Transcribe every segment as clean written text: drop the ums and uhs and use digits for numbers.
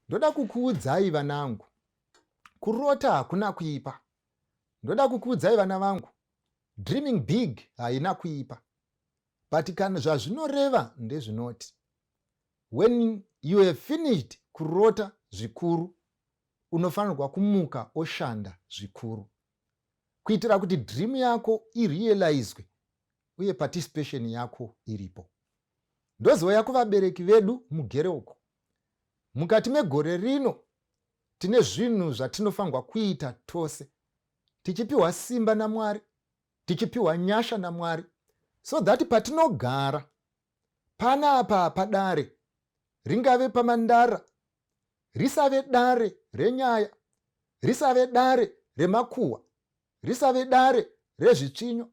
Ndoda kukuudzai vanangu, kurota hakuna kuipa. Ndoda kukuudzai vana vangu, dreaming big haina kuipa. But kana zvazvinoreva ndezvinoti when you have finished kurota zvikuru, unofanirwa kumuka oshanda zvikuru kuitira kuti dream yako irealizwe uye participation yako iripo. Ndozouya kuvabereki vedu mugere uko. Mukati megore rino tine zvinhu zvatinofanirwa kuita tose tichipiwa simba naMwari, tichipiwa nyasha naMwari, so that patinogara panapa padare, ringave pamandara, risave dare renyaya, risave dare remakuhwa, risave dare rezvitsvinyo,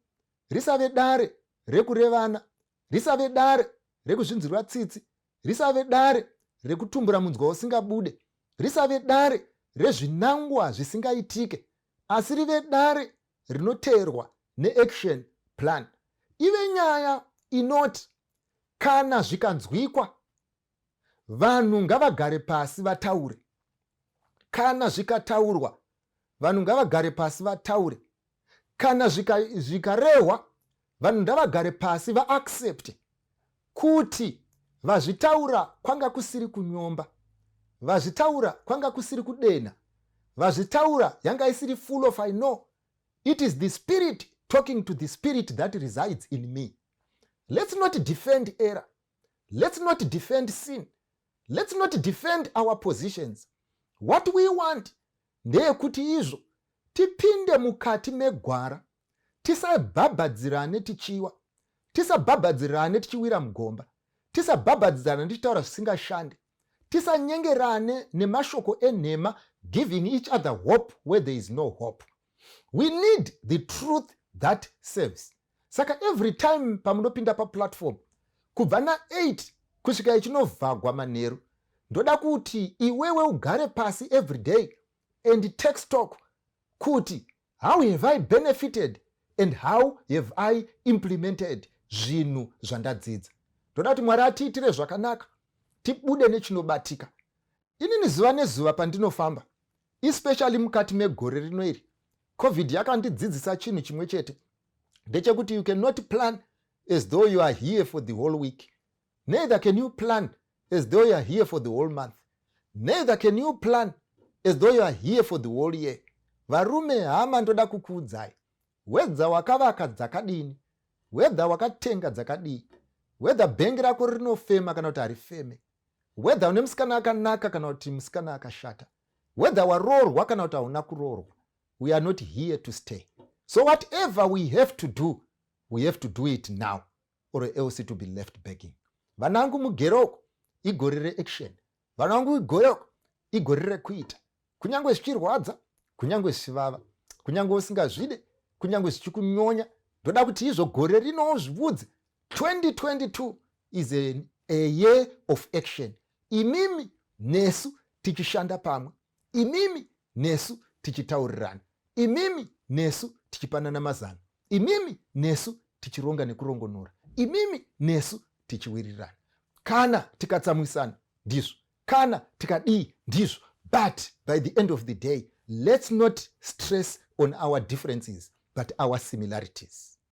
risave dare rekurevana, risave dare rekuzvinzirwa tsitsi, risave dare rekutumbura munzwa usingabude, risave dare rezvinangwa zvisingaitike, asi rive dare rinoteerwa neaction plan. Ive nyaya inoti kana zvikanzwikwa, vanhu ngavagare pasi vataure. Kana zvikataurwa, vanhu ngavagare pasi vataure. Kana zvikarehwa, vanhu ngavagare pasi vaaccepte kuti vazvitaura kwanga kusiri kunyomba, vazvitaura kwanga kusiri kudenha, vazvitaura yanga isiri full of "I know". It is the spirit talking to the spirit that resides in me. Let's not defend error, let's not defend sin, let's not defend our positions. What we want ndeyekuti izvo tipinde mukati megwara, tisabhabhadzirane tichiwa, tisabhabhadzirane tichiwira mugomba, tisabhabhadzirane tichitaura zvisingashande, tisanyengerane nemashoko enhema, giving each other hope where there is no hope. We need the truth that saves. Saka every time pamunopinda paplatform kubva na8 kusvika ichinovhagwa manheru, ndoda kuti iwewe ugare pasi every day and take stock kuti how have I benefited and how have I implemented zvinhu zvandadzidza. Ndoda kuti Mwari atiitire zvakanaka, tibude nechinobatika. Inini zuva nezuva pandinofamba, especially mukati megore rino iri, COVID yakandidzidzisa chinhu chimwe chete, ndechekuti you cannot plan as though you are here for the whole week, neither can you plan as though you are here for the whole month, neither can you plan as though you are here for the whole year. Varume, hama, ndoda kukuudzai, whether wakavaka dzakadini, whether wakatenga dzakadii, whether bhengi rako rinofema kana kuti harifeme, whether une musikana akanaka kana kuti musikana akashata, whether waroorwa kana kuti hauna kuroorwa, we are not here to stay. So whatever we have to do, we have to do it now or else to be left begging. Vanangu mugeroko, igore reaction. Vanangu igoreko, igore rekuita, kunyange zvichirwadza, kunyange zvichivava, kunyange usingazvide, kunyange zvichikunyonya. Ndoda kuti izvo gore rino uzvibudze, 2022 is a year of action. Imimi nesu tichishanda pamwe, imimi nesu tichitaurirana, imimi nesu tichipanana mazano, imimi nesu tichironga nekurongonora, imimi nesu tichiwirirana. Kana tikatsamwisana, ndizvo, kana tikadii, ndizvo, but by the end of the day, let's not stress on our differences but our similarities.